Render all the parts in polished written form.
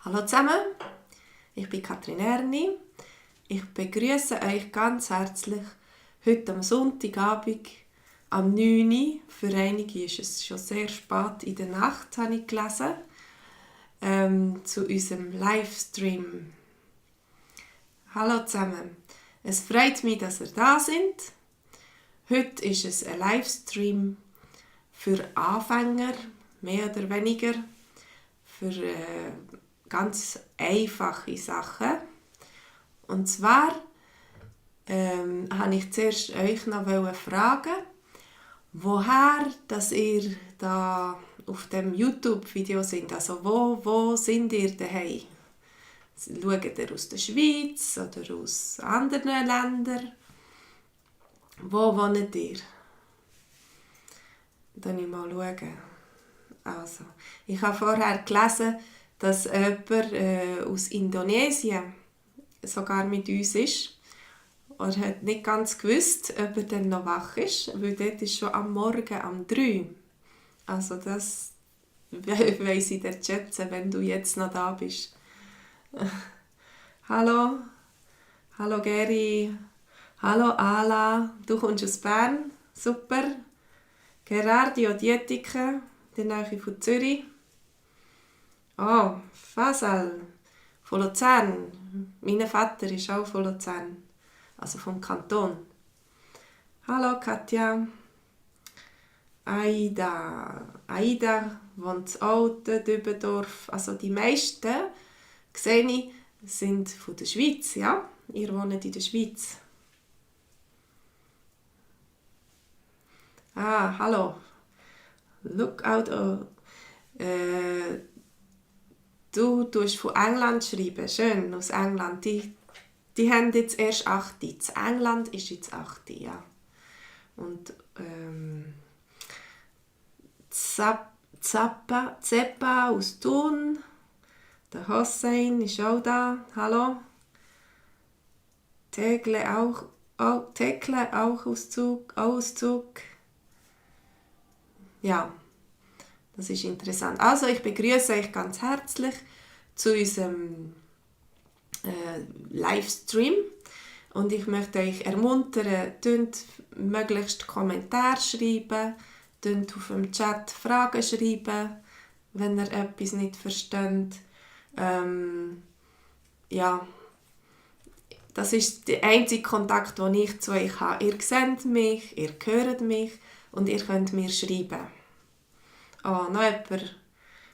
Hallo zusammen, ich bin Katrin Erni. Ich begrüße euch ganz herzlich heute am Sonntagabend am 9 Uhr. Für einige ist es schon sehr spät in der Nacht, habe ich gelesen, zu unserem Livestream. Hallo zusammen, es freut mich, dass ihr da sind. Heute ist es ein Livestream für Anfänger, mehr oder weniger, für ganz einfache Sachen. Und zwar habe ich zuerst euch noch fragen, woher dass ihr da auf dem YouTube-Video sind. Also wo sind ihr daheim? Schaut ihr aus der Schweiz oder aus anderen Ländern? Wo wohnt ihr? Dann ich mal schauen. Also, ich habe vorher gelesen, dass jemand aus Indonesien sogar mit uns ist. Er hat nicht ganz gewusst, ob er dann noch wach ist, weil dort ist schon am Morgen um 3. Also das weiss ich dir schätzen, wenn du jetzt noch da bist. Hallo, hallo Geri, hallo Ala, du kommst aus Bern, super. Gerardi Dietike, in der Nähe von Zürich. Oh, Fasel, von Luzern. Mein Vater ist auch von Luzern, also vom Kanton. Hallo Katja. Aida wohnt auch in Dübendorf. Also die meisten, sehe ich, sind von der Schweiz, ja? Ihr wohnt in der Schweiz. Ah, hallo. Look out. Du tust von England schreiben. Schön, aus England. Die haben jetzt erst 8. In England ist jetzt 8, ja. Und Zeppa aus Thun. Der Hossein ist auch da. Hallo. Tekle auch aus Zug. Ja, das ist interessant. Also, ich begrüße euch ganz herzlich zu unserem Livestream. Und ich möchte euch ermuntern, möglichst Kommentare schreiben, auf dem Chat Fragen schreiben, wenn ihr etwas nicht versteht. Ja, das ist der einzige Kontakt, den ich zu euch habe. Ihr seht mich, ihr hört mich und ihr könnt mir schreiben. Oh, noch jemand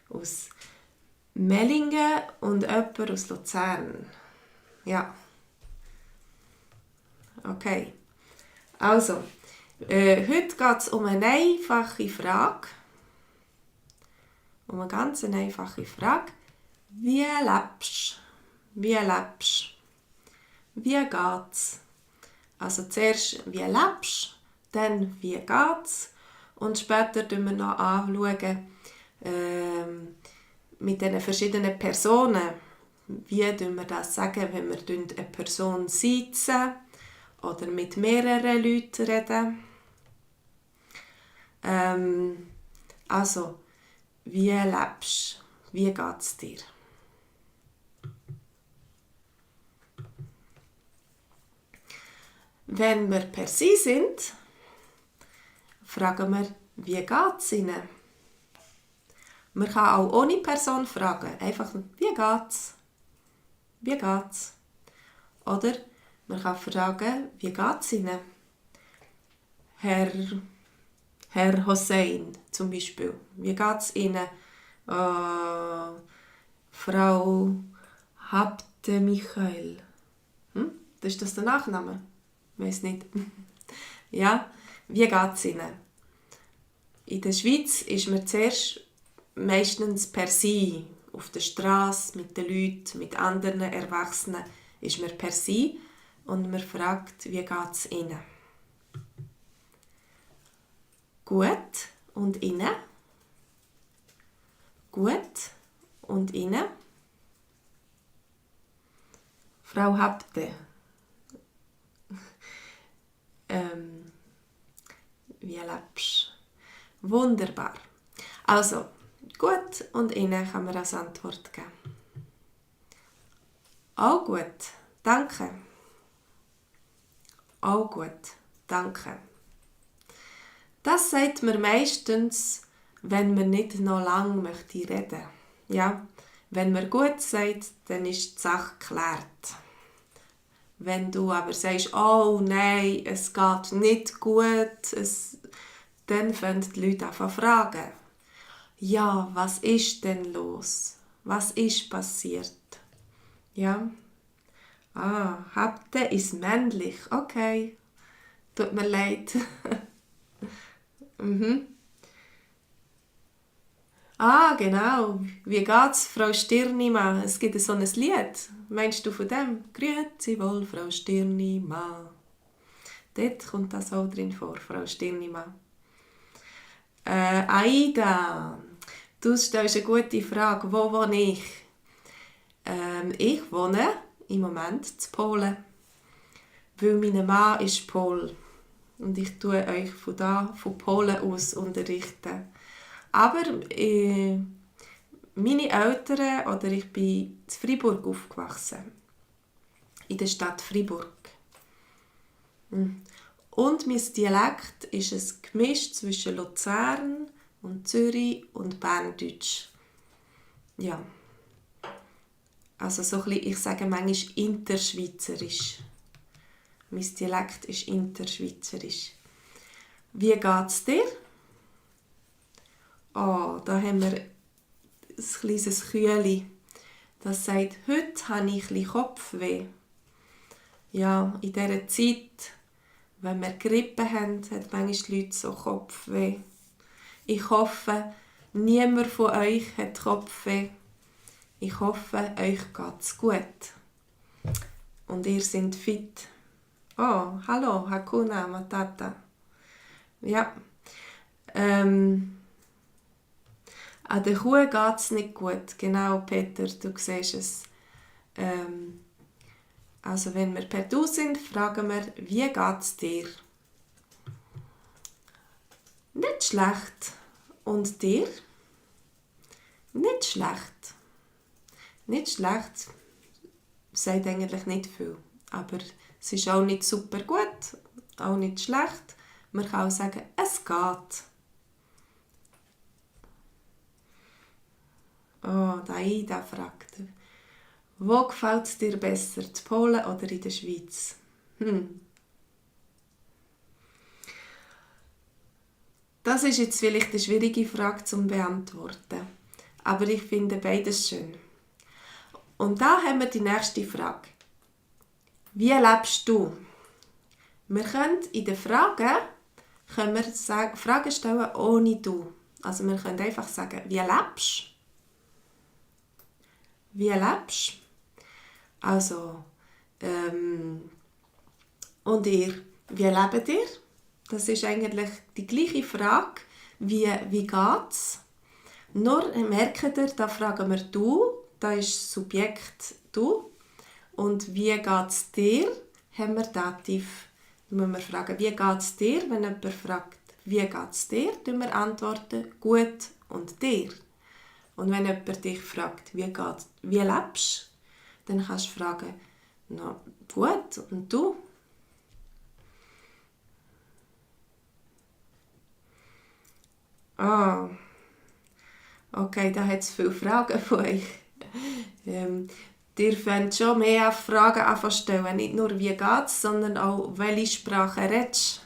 aus Mellingen und jemand aus Luzern. Ja. Okay. Also, heute geht es um eine einfache Frage. Um eine ganz einfache Frage. Wie lebst du? Wie lebst du? Wie geht's? Also zuerst, wie lebst du? Dann, wie geht's? Und später schauen wir noch an, mit diesen verschiedenen Personen, wie wir das sagen, wenn wir eine Person sitzen oder mit mehreren Leuten reden. Also, wie lebst du? Wie geht es dir? Wenn wir per Sie sind, fragen wir, wie geht es Ihnen? Man kann auch ohne Person fragen. Einfach, wie geht's? Wie geht's? Oder man kann fragen, wie geht's Ihnen? Herr Hossein zum Beispiel. Wie geht's Ihnen? Frau Habte Michael. Ist das der Nachname? Ich weiss nicht. Ja, wie geht's Ihnen? In der Schweiz ist man zuerst meistens per Sie. Auf der Straße, mit den Leuten, mit anderen Erwachsenen ist man per Sie und man fragt, wie geht es Ihnen? Gut. Und Ihnen? Gut. Und Ihnen? Frau Habte. Wie lebst du? Wunderbar. Also, gut und Ihnen kann man als Antwort geben. Auch gut, danke. Auch gut, danke. Das sagt man meistens, wenn man nicht noch lange möchte reden. Ja, wenn man gut sagt, dann ist die Sache geklärt. Wenn du aber sagst, oh nein, es geht nicht gut, dann fangen die Leute an zu fragen. Ja, was ist denn los? Was ist passiert? Ja. Habte ist männlich. Okay. Tut mir leid. Genau. Wie geht's, Frau Stirnimann? Es gibt so ein Lied. Meinst du von dem? Grüezi wohl, Frau Stirnimann. Dort kommt das auch drin vor, Frau Stirnimann. Aida, du stellst eine gute Frage. Wo wohne ich? Ich wohne im Moment in Polen, weil mein Mann ist Pol und ich tue euch von Polen aus unterrichten. Aber meine Eltern, oder ich bin in Freiburg aufgewachsen, in der Stadt Freiburg. Und mein Dialekt ist ein Gemisch zwischen Luzern und Zürich und Berndeutsch. Ja. Also so ein bisschen, ich sage manchmal interschweizerisch. Mein Dialekt ist interschweizerisch. Wie geht's dir? Oh, da haben wir ein kleines Kühli. Das sagt, heute habe ich ein bisschen Kopfweh. Ja, in dieser Zeit, wenn wir Grippe haben, hat manchmal die Leute so Kopfweh. Ich hoffe, niemand von euch hat Kopfweh. Ich hoffe, euch geht's gut. Und ihr seid fit. Oh, hallo, Hakuna Matata. Ja. An der Kuh geht's nicht gut. Genau, Peter, du siehst es. Also wenn wir per Du sind, fragen wir, wie geht's dir? Nicht schlecht. Und dir? Nicht schlecht. Nicht schlecht, sagt eigentlich nicht viel. Aber es ist auch nicht super gut, auch nicht schlecht. Man kann auch sagen, es geht. Oh, Aida fragt, wo gefällt es dir besser, in Polen oder in der Schweiz? Das ist jetzt vielleicht eine schwierige Frage zu beantworten. Aber ich finde beides schön. Und da haben wir die nächste Frage. Wie lebst du? Wir können in den Fragen Fragen stellen ohne Du. Also wir können einfach sagen, wie lebst du? Wie lebst du? Also, und ihr, wie lebt ihr? Das ist eigentlich die gleiche Frage, wie geht's? Nur merkt ihr, da fragen wir Du, da ist das Subjekt Du. Und wie geht's dir, haben wir Dativ. Da müssen wir fragen, wie geht's dir? Wenn jemand fragt, wie geht's dir, dann wir antworten, gut und dir. Und wenn jemand dich fragt, wie lebst du, dann kannst du fragen, na, gut, und du? Okay, da hat es viele Fragen von euch. Ihr könnt schon mehr Fragen anstellen, nicht nur wie geht's, sondern auch welche Sprache redest.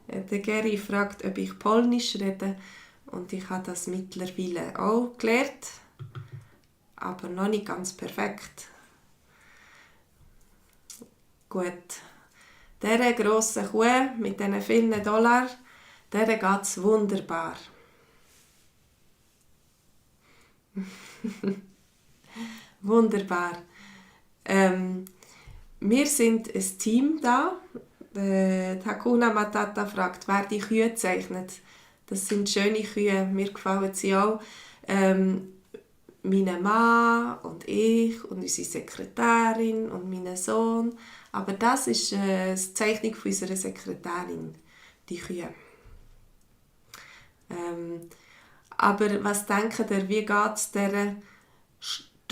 Der Geri fragt, ob ich Polnisch rede und ich habe das mittlerweile auch gelernt, aber noch nicht ganz perfekt. Gut. Dieser grossen Kuh mit diesen vielen Dollar, der geht es wunderbar. Wunderbar. Wir sind ein Team da. Hakuna Matata fragt, wer die Kühe zeichnet. Das sind schöne Kühe, mir gefallen sie auch. Mein Mann und ich und unsere Sekretärin und mein Sohn. Aber das ist die Zeichnung von unserer Sekretärin, die Kühe. Aber was denkt ihr, wie geht es dieser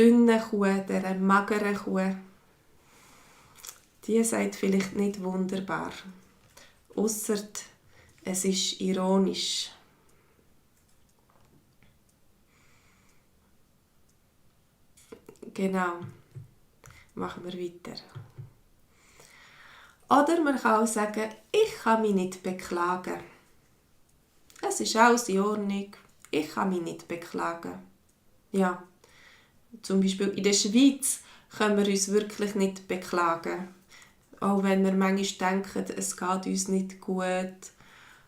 dünnen Kuh, dieser mageren Kuh, die sagt vielleicht nicht wunderbar. Ausser es ist ironisch. Genau. Machen wir weiter. Oder man kann auch sagen, ich kann mich nicht beklagen. Es ist alles in Ordnung. Ich kann mich nicht beklagen. Ja. Zum Beispiel in der Schweiz können wir uns wirklich nicht beklagen. Auch wenn wir manchmal denken, es geht uns nicht gut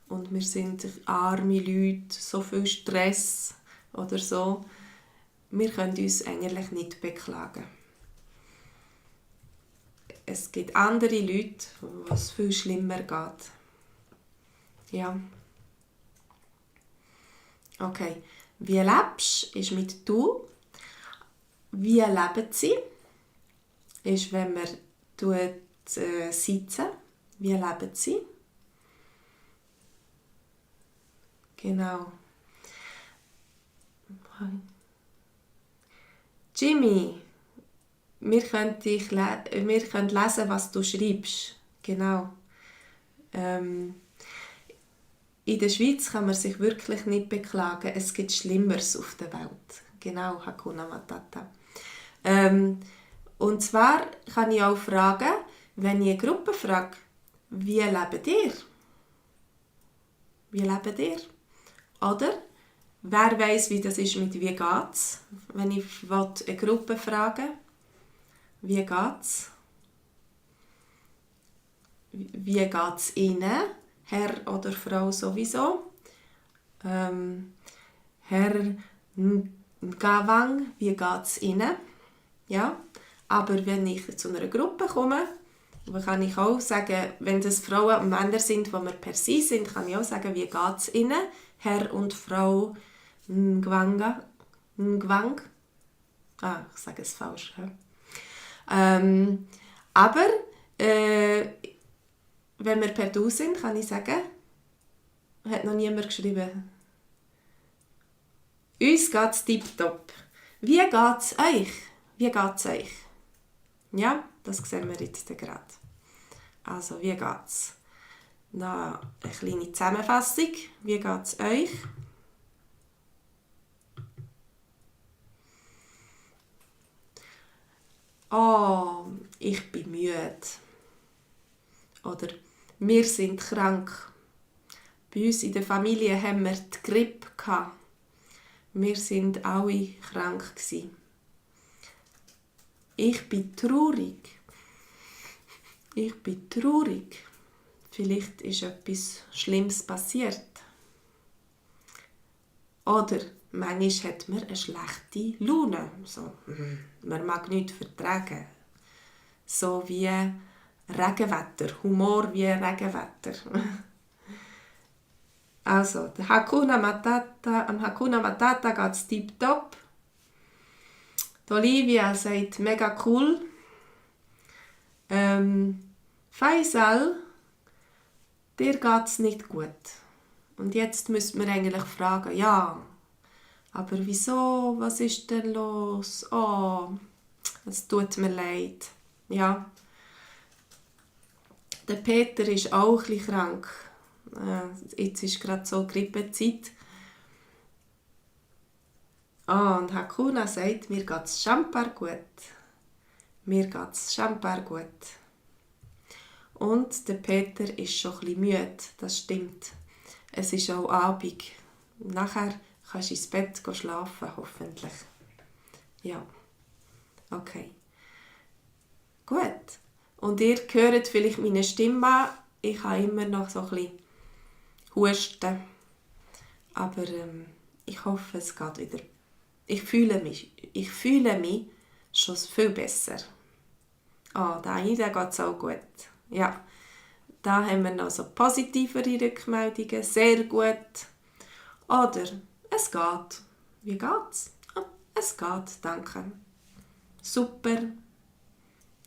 und wir sind arme Leute, so viel Stress oder so. Wir können uns eigentlich nicht beklagen. Es gibt andere Leute, wo es viel schlimmer geht. Ja. Okay. Wie lebst ist mit «du». Wie leben sie ist, wenn man sitzen. Wie leben sie? Genau. Jimmy, wir können lesen, was du schreibst. Genau. In der Schweiz kann man sich wirklich nicht beklagen. Es gibt Schlimmeres auf der Welt. Genau, Hakuna Matata. Und zwar kann ich auch fragen, wenn ich eine Gruppe frage, wie lebt ihr? Wie lebt ihr? Oder wer weiss, wie das ist mit «wie geht's?» Wenn ich eine Gruppe frage, wie geht's? Wie geht's Ihnen? Herr oder Frau sowieso. Herr Ngawang, wie geht's Ihnen? Ja. Aber wenn ich zu einer Gruppe komme, kann ich auch sagen, wenn das Frauen und Männer sind, die wir per se sind, kann ich auch sagen, wie geht's Ihnen? Herr und Frau Ngwang. Ich sage es falsch. Aber wenn wir per Du sind, kann ich sagen, hat noch niemand geschrieben. Uns geht's tipptopp. Wie geht's euch? Wie geht's euch? Ja, das sehen wir jetzt gerade. Also, wie geht's? Noch eine kleine Zusammenfassung. Wie geht's euch? Oh, ich bin müde. Oder wir sind krank. Bei uns in der Familie haben wir die Grippe gehabt. Wir sind alle krank gewesen. Ich bin traurig. Ich bin traurig. Vielleicht ist etwas Schlimmes passiert. Oder manchmal hat man eine schlechte Laune. So, man mag nichts vertragen. So wie Regenwetter. Humor wie Regenwetter. Also, am Hakuna Matata geht es tipptopp. Olivia sagt, mega cool. Faisal, dir geht es nicht gut. Und jetzt müsste man eigentlich fragen, ja, aber wieso, was ist denn los? Oh, es tut mir leid. Ja. Der Peter ist auch ein bisschen krank. Jetzt ist gerade so Grippezeit. Und Hakuna sagt, mir geht es schamper gut. Mir geht es schamper gut. Und der Peter ist schon ein bisschen müde, das stimmt. Es ist auch Abend. Nachher kannst du ins Bett schlafen, hoffentlich. Ja, okay. Gut. Und ihr hört vielleicht meine Stimme an. Ich habe immer noch so ein bisschen Husten. Aber ich hoffe, es geht wieder. Ich fühle mich schon viel besser. Da geht es auch gut. Ja, da haben wir noch so positivere Rückmeldungen. Sehr gut. Oder es geht. Wie geht's? Es geht, danke. Super.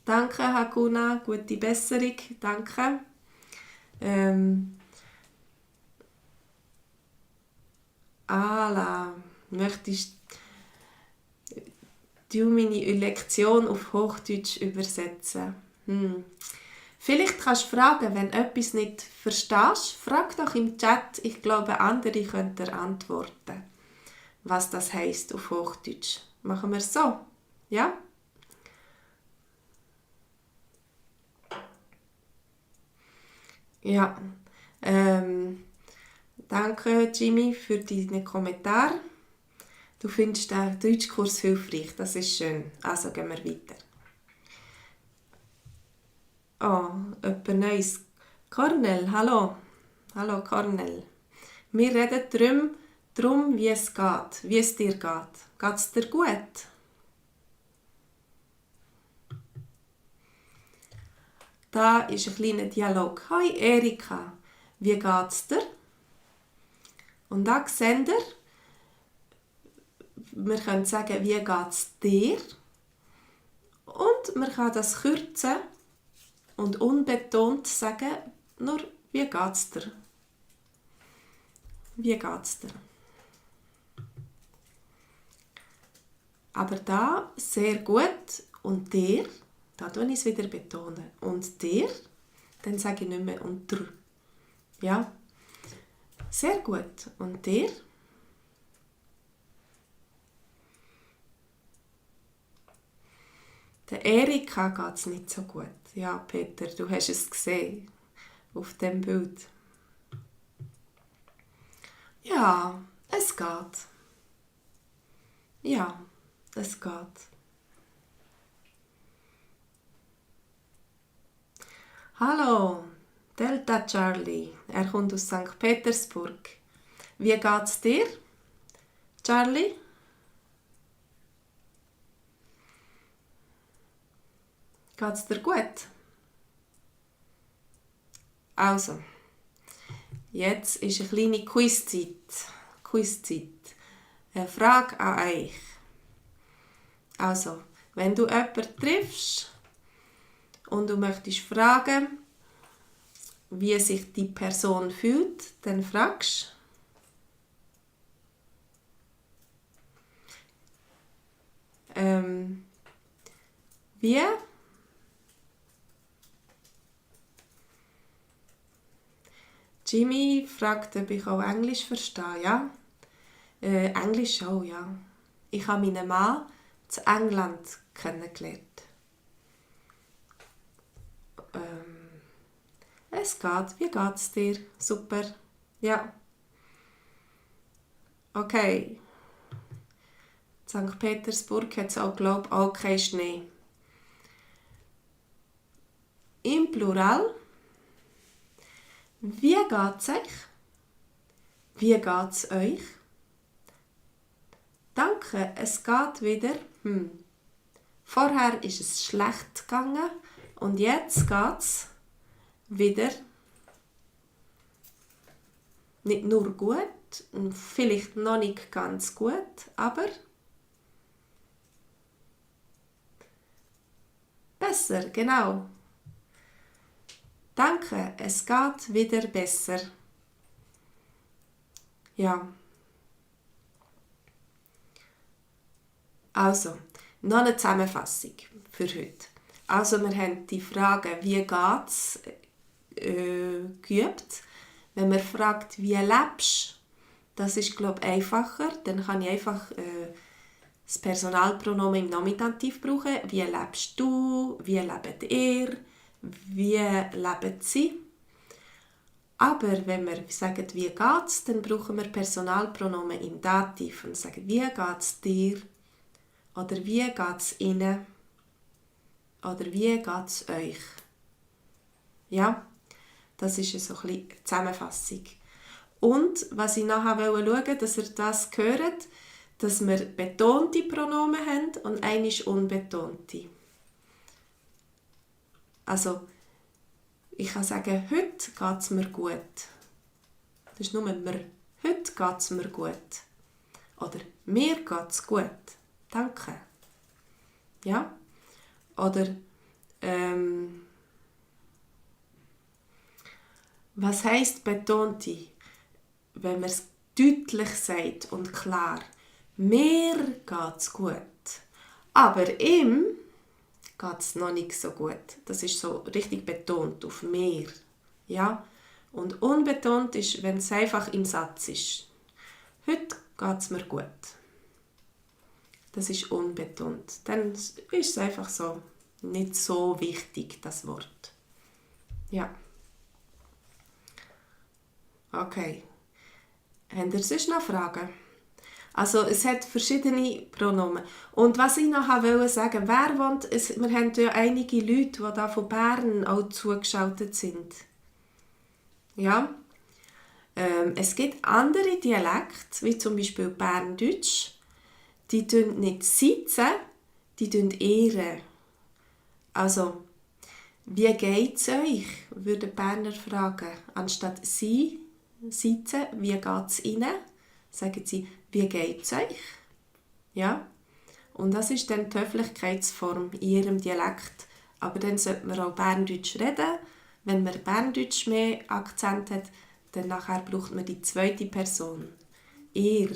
Danke, Hakuna. Gute Besserung. Danke. Ala, möchtest du meine Lektion auf Hochdeutsch übersetzen. Vielleicht kannst du fragen, wenn du etwas nicht verstehst, frag doch im Chat. Ich glaube, andere können dir antworten, was das heisst auf Hochdeutsch. Machen wir es so? Ja? Ja. Danke, Jimmy, für deinen Kommentar. Du findest den Deutschkurs hilfreich, das ist schön. Also gehen wir weiter. Oh, jemand Neues. Cornel, hallo. Hallo, Cornel. Wir reden darum, wie es geht, wie es dir geht. Geht es dir gut? Da ist ein kleiner Dialog. Hi Erika, wie geht's dir? Und da seht ihr, wir können sagen, wie geht's dir? Und man kann das kürzen und unbetont sagen, nur wie geht's dir? Wie geht's dir? Aber da sehr gut und dir, da tue ich es wieder betonen. Und dir, dann sage ich nicht mehr und dir. Ja? Sehr gut. Und dir? Der Erika geht es nicht so gut. Ja, Peter, du hast es gesehen auf dem Bild. Ja, es geht. Ja, es geht. Hallo, Delta Charlie. Er kommt aus St. Petersburg. Wie geht's dir, Charlie? Geht's dir gut? Also, jetzt ist eine kleine Quizzeit. Eine Frage an euch. Also, wenn du jemanden triffst und du möchtest fragen, wie sich die Person fühlt, dann fragst wie? Jimmy fragt, ob ich auch Englisch verstehe, ja? Englisch auch, ja. Ich habe meinen Mann in England kennengelernt. Es geht. Wie geht's dir? Super. Ja. Okay. In St. Petersburg hat es auch, glaube ich, auch keinen Schnee. Im Plural. Wie geht's euch? Wie geht's euch? Danke, es geht wieder. Vorher ist es schlecht gegangen und jetzt geht's wieder nicht nur gut, vielleicht noch nicht ganz gut, aber besser, genau. Danke, es geht wieder besser. Ja. Also, noch eine Zusammenfassung für heute. Also, wir haben die Frage, wie geht's, geübt. Wenn man fragt, wie lebst, das ist, glaube ich, einfacher. Dann kann ich einfach das Personalpronomen im Nominativ brauchen. Wie lebst du? Wie lebt ihr? Wie leben sie? Aber wenn wir sagen, wie geht's, dann brauchen wir Personalpronomen im Dativ und sagen, wie geht's dir? Oder wie geht's ihnen? Oder wie geht's euch? Ja, das ist so ein bisschen die Zusammenfassung. Und was ich nachher schauen wollte, dass ihr das hört, dass wir betonte Pronomen haben und einmal unbetonte. Also, ich kann sagen, heute geht es mir gut. Das ist nur mir. Heute geht es mir gut. Oder mir geht es gut. Danke. Ja? Oder was heisst betonte? Wenn man es deutlich sagt und klar. Mir geht es gut. Aber ihm geht es noch nicht so gut. Das ist so richtig betont auf mehr. Ja? Und unbetont ist, wenn es einfach im Satz ist. Heute geht es mir gut. Das ist unbetont. Dann ist es einfach so nicht so wichtig, das Wort. Ja. Okay. Habt ihr sonst noch Fragen? Also es hat verschiedene Pronomen. Und was ich noch wollte sagen, wer wohnt, wir haben ja einige Leute, die da von Bern auch zugeschaltet sind. Ja. Es gibt andere Dialekte, wie zum Beispiel Berndeutsch, die tun nicht sitzen, die tun ehren. Also, wie geht's euch? Würde Berner fragen. Anstatt sie sitzen, wie geht's ihnen? Sagen sie, wie geht's euch? Ja? Und das ist dann die Höflichkeitsform in ihrem Dialekt. Aber dann sollte man auch Berndeutsch reden. Wenn man Berndeutsch mehr Akzent hat, dann nachher braucht man die zweite Person. Ihr.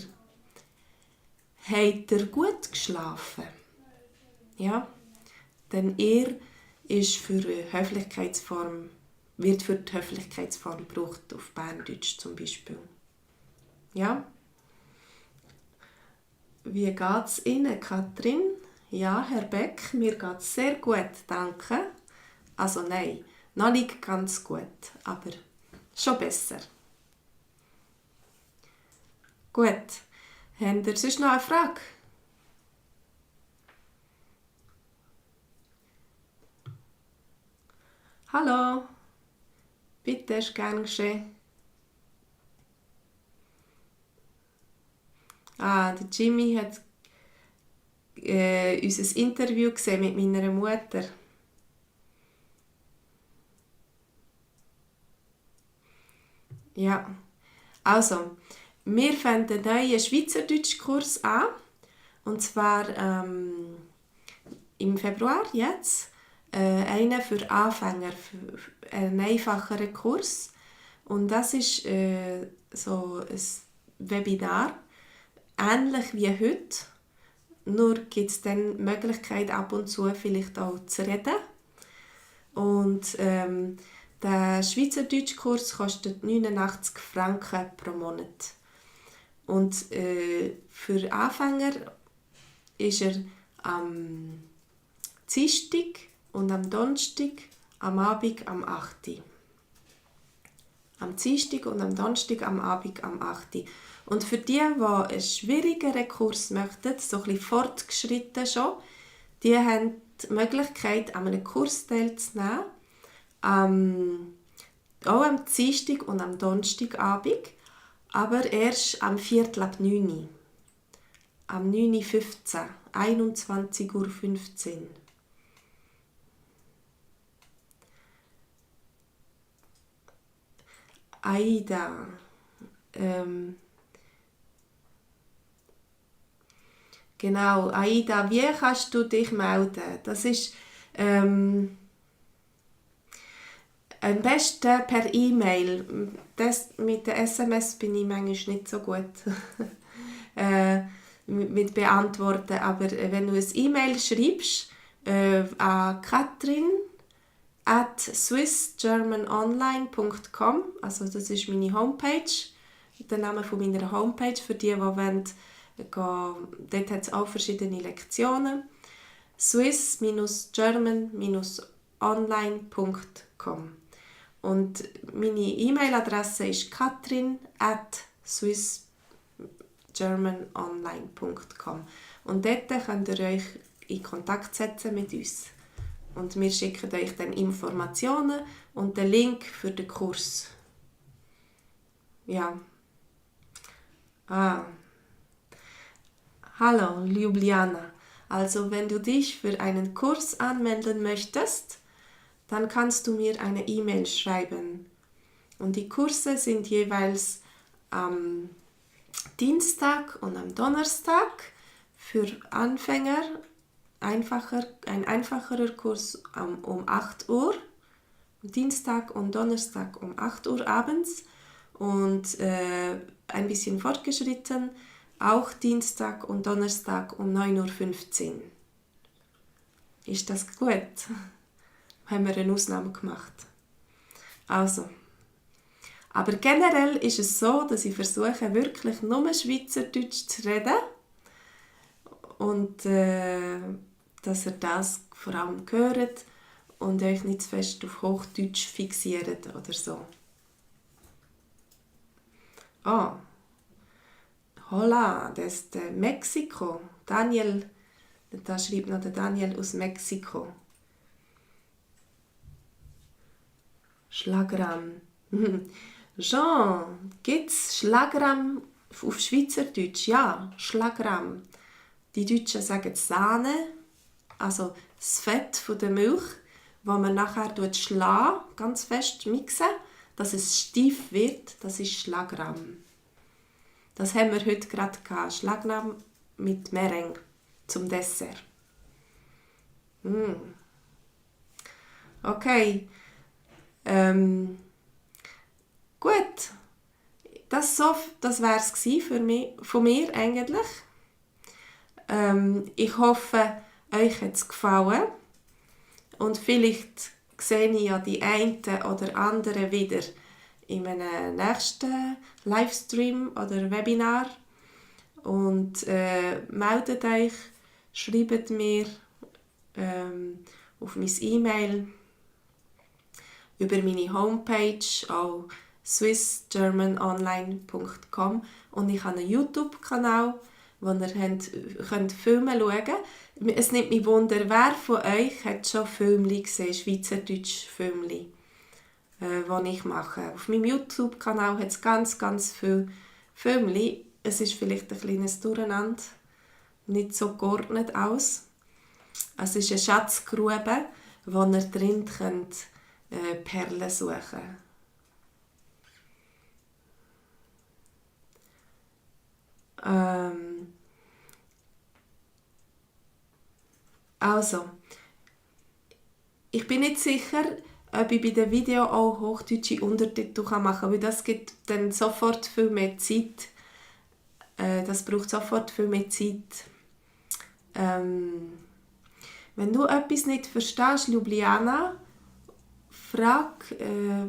Habt ihr gut geschlafen? Ja? Denn ihr ist für die Höflichkeitsform, wird für die Höflichkeitsform gebraucht, auf Berndeutsch zum Beispiel. Ja? Wie geht's Ihnen, Katrin? Ja, Herr Beck, mir geht's sehr gut, danke. Also nein, noch nicht ganz gut, aber schon besser. Gut, habt ihr sonst noch eine Frage? Hallo, bitte, ist gern geschehen. Der Jimmy hat unser Interview gesehen mit meiner Mutter. Ja, also, wir fangen einen neuen Schweizerdeutschkurs an. Und zwar im Februar jetzt. Einen für Anfänger, für einen einfacheren Kurs. Und das ist so ein Webinar, ähnlich wie heute. Nur gibt es dann die Möglichkeit, ab und zu vielleicht auch zu reden. Und der Schweizerdeutschkurs kostet 89 Franken pro Monat. Und für Anfänger ist er am Dienstag und am Donnerstag am Abend am 8. Am Dienstag und am Donnerstag am Abend am 8. Und für die einen schwierigeren Kurs möchten, so ein bisschen fortgeschritten schon, die haben die Möglichkeit, an einem Kurs teilzunehmen, auch am Dienstag und am Donnerstagabend, aber erst am 8:45, am 9:15, 21:15 Uhr. Aida, genau, Aida, wie kannst du dich melden? Das ist am besten per E-Mail. Mit der SMS bin ich manchmal nicht so gut mit beantworten, aber wenn du ein E-Mail schreibst an katrin@swissgermanonline.com, also das ist meine Homepage, der Name von meiner Homepage, für die wollen gehen, dort hat es auch verschiedene Lektionen. swiss-german-online.com. Und meine E-Mail-Adresse ist katrin@swissgermanonline.com. Und dort könnt ihr euch in Kontakt setzen mit uns. Und wir schicken euch dann Informationen und den Link für den Kurs. Ja. Hallo, Ljubljana. Also, wenn du dich für einen Kurs anmelden möchtest, dann kannst du mir eine E-Mail schreiben. Und die Kurse sind jeweils am Dienstag und am Donnerstag für Anfänger. Ein einfacherer Kurs um 8 Uhr, Dienstag und Donnerstag um 8 Uhr abends und ein bisschen fortgeschritten, auch Dienstag und Donnerstag um 9:15 Uhr. ist das gut. Haben wir eine Ausnahme gemacht. Also. Aber generell ist es so, dass ich versuche, wirklich nur Schweizerdeutsch zu reden. Und dass ihr das vor allem hört und euch nicht zu fest auf Hochdeutsch fixiert oder so. Ah, Hola, desde Mexiko. Daniel, da schreibt noch der Daniel aus Mexiko. Schlagrahm. Jean, gibt es Schlagrahm auf Schweizerdeutsch? Ja, Schlagrahm. Die Deutschen sagen Sahne, also das Fett von der Milch, das man nachher schlägt, ganz fest mixen, dass es steif wird. Das ist Schlagrahm. Das haben wir heute gerade gehabt. Schlagrahm mit Meringue zum Dessert. Okay. Gut. Das wäre es von mir eigentlich. Ich hoffe, euch hat es gefallen. Und vielleicht sehe ich ja die einen oder anderen wieder in einem nächsten Livestream oder Webinar. Und meldet euch, schreibt mir auf mein E-Mail, über meine Homepage, auch swissgermanonline.com, und ich habe einen YouTube-Kanal, wo ihr könnt Filme schauen könnt. Es nimmt mich wunder, wer von euch hat schon Filme gesehen, schweizerdeutsche Filme, die ich mache. Auf meinem YouTube-Kanal hat es ganz, ganz viele Filme. Es ist vielleicht ein kleines Durcheinander, nicht so geordnet aus. Es ist eine Schatzgrube, wo ihr drin könnt Perlen suchen. Also, ich bin nicht sicher, ob ich bei dem Video auch hochdeutsche Untertitel machen kann, weil das gibt dann sofort viel mehr Zeit. Das braucht sofort viel mehr Zeit. Wenn du etwas nicht verstehst, Ljubljana, frag,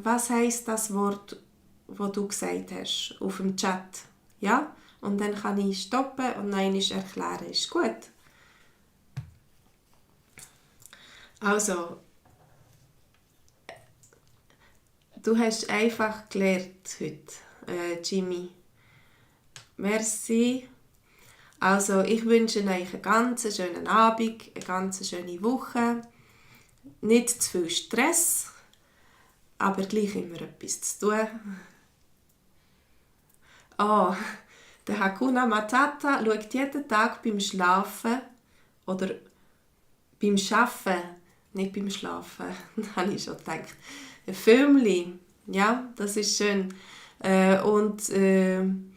was heisst das Wort, das du gesagt hast, auf dem Chat. Ja? Und dann kann ich stoppen und einmal erklären. Ist gut? Also, du hast einfach gelernt heute, Jimmy. Merci. Also, ich wünsche euch einen ganz schönen Abend, eine ganz schöne Woche. Nicht zu viel Stress, aber gleich immer etwas zu tun. Oh, der Hakuna Matata schaut jeden Tag beim Schlafen oder beim Arbeiten, nicht beim Schlafen, das habe ich schon gedacht. Ein Filmchen, ja, das ist schön. Und du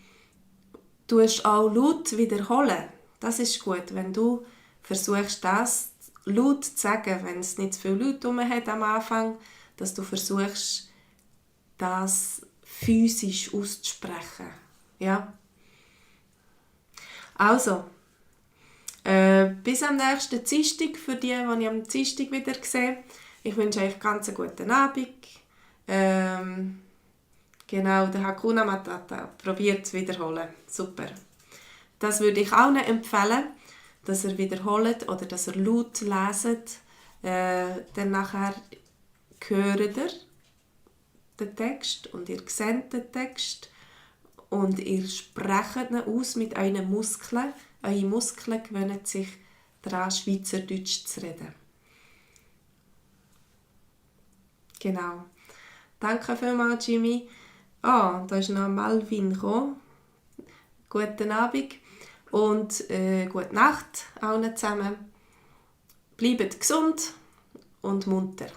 hast auch laut wiederholen. Das ist gut, wenn du versuchst, das laut zu sagen, wenn es nicht zu viele Leute herum hat am Anfang, dass du versuchst, das physisch auszusprechen. Ja? Also, bis am nächsten Dienstag, für die ich am Dienstag wieder sehe. Ich wünsche euch ganz einen guten Abend. Genau, der Hakuna Matata. Probiert zu wiederholen. Super. Das würde ich allen empfehlen, dass ihr wiederholt oder dass ihr laut leset. Dann nachher hört ihr den Text und ihr seht den Text und ihr sprecht ihn aus mit euren Muskeln. Eure Muskeln gewöhnen sich daran, Schweizerdeutsch zu reden. Genau. Danke vielmals, Jimmy. Da ist noch Malvin gekommen. Guten Abend und gute Nacht allen zusammen. Bleibt gesund und munter.